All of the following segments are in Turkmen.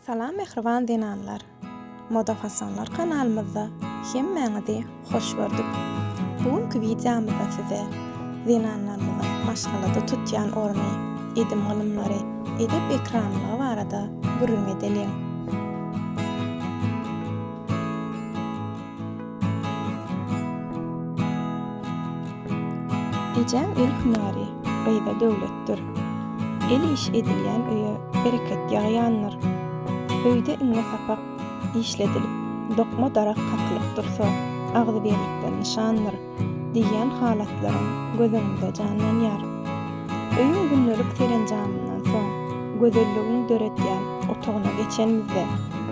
Salam mähriban zenanlar! Moda Fasonlar kanalymyzda hemmäňizi hoş gördük. Bu günki wideomyzda size zenanlarymyzyň maşgalada tutýan orny, edim-gylymlary, edep-ekramlygy barada gürrüň edeliň. Ejäň el hünäri gyza döwletdir. El işi edilýän öýe bereket ýagýandyr. Öýde iňňe-sapak işledilip, dokma darak kakylyp dursa, agzybirlikden nyşandyr diýýän halatlaryň göz öňünde janlanýar. Öýüň gündelik serenjamyndan soň, gözelligiň döredýän otagyna geçenimizde,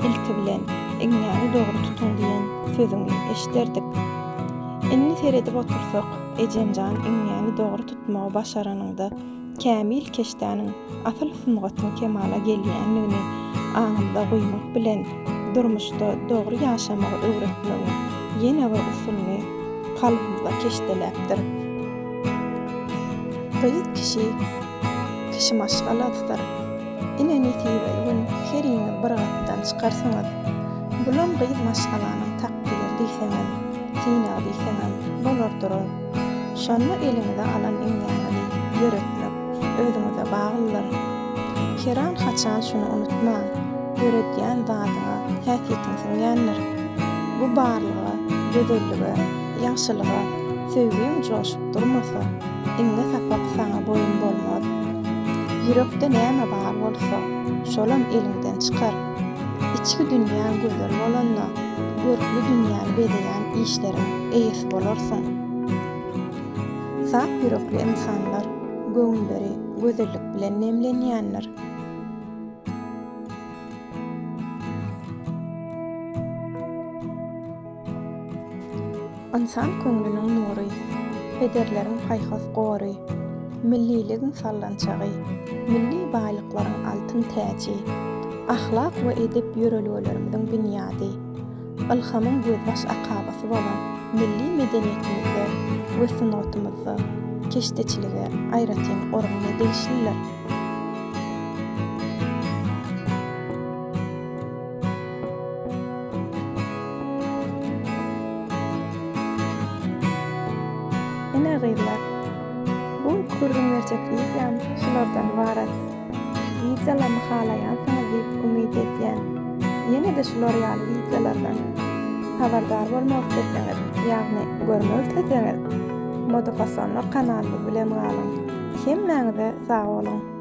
ilki bilen, iňňäni dogry tutuň diýen sözüňi eşiderdik. Indi seredip otursak, ejemjan iňňäni dogry tutmagy başaranyňda, kämil keşdäniň, asyl sungatyň kemala gelýändigini aňymyza guýmak bilen, durmuşda dogry ýaşamagy öwretmegiň ýene bir usulyny kalbymyza keşdeläpdir. Gyz kişi kişi maşgalasydyr. Ine nesibeli gün heriňiz bir gapydan çykarsyňyz. Bulam gyz maşgalanyň takdyry diýseňem, synagy diýseňem bolar durar. Şonda eliňize alan iňňäňizi ýöretmek özüňize baglydyr. Heran haçan şuny unutmaň, döredýän zadyňa häsiýetiň siňýändir. Bu barlyga, gözellige, ýagşylyga söýgiň joşup durmasa, iňňe sapak saňa boýun bolmaz. Ýürekde näme bar bolsa, şolam eliňden çykar. Içki dünýäň gözel bolanda, görkli dünýäni bezeýän işleriň eýesi bolarsyň. Sap ýürekli ynsanlar göwünleri gözellik bilen nemlenýändir. Ynsan köňlüniň nury, pederleriň paýhas gory, milliligiň sallançagy, milli baýlyklaryň altyn täji, ahlak we edep ýörelgelerimiziň binýady, ylhamyň gözbaş akabasy bolan milli medeniýetimizde we sungatymyzda keşdeçilige aýratyn orun degişlidir. Ine gyzlar, bu günki gürrüň berjek wideom şulardan ybarat. Wideolarymy halaýansyňyz diýip umyt edýän. Ýene-de şular ýaly wideolardan habardar bolmak isleseňiz, ýagny görmek isleseňiz, Modafasonlar kanalymyz bilen galyň. Hemmäňize sag boluň!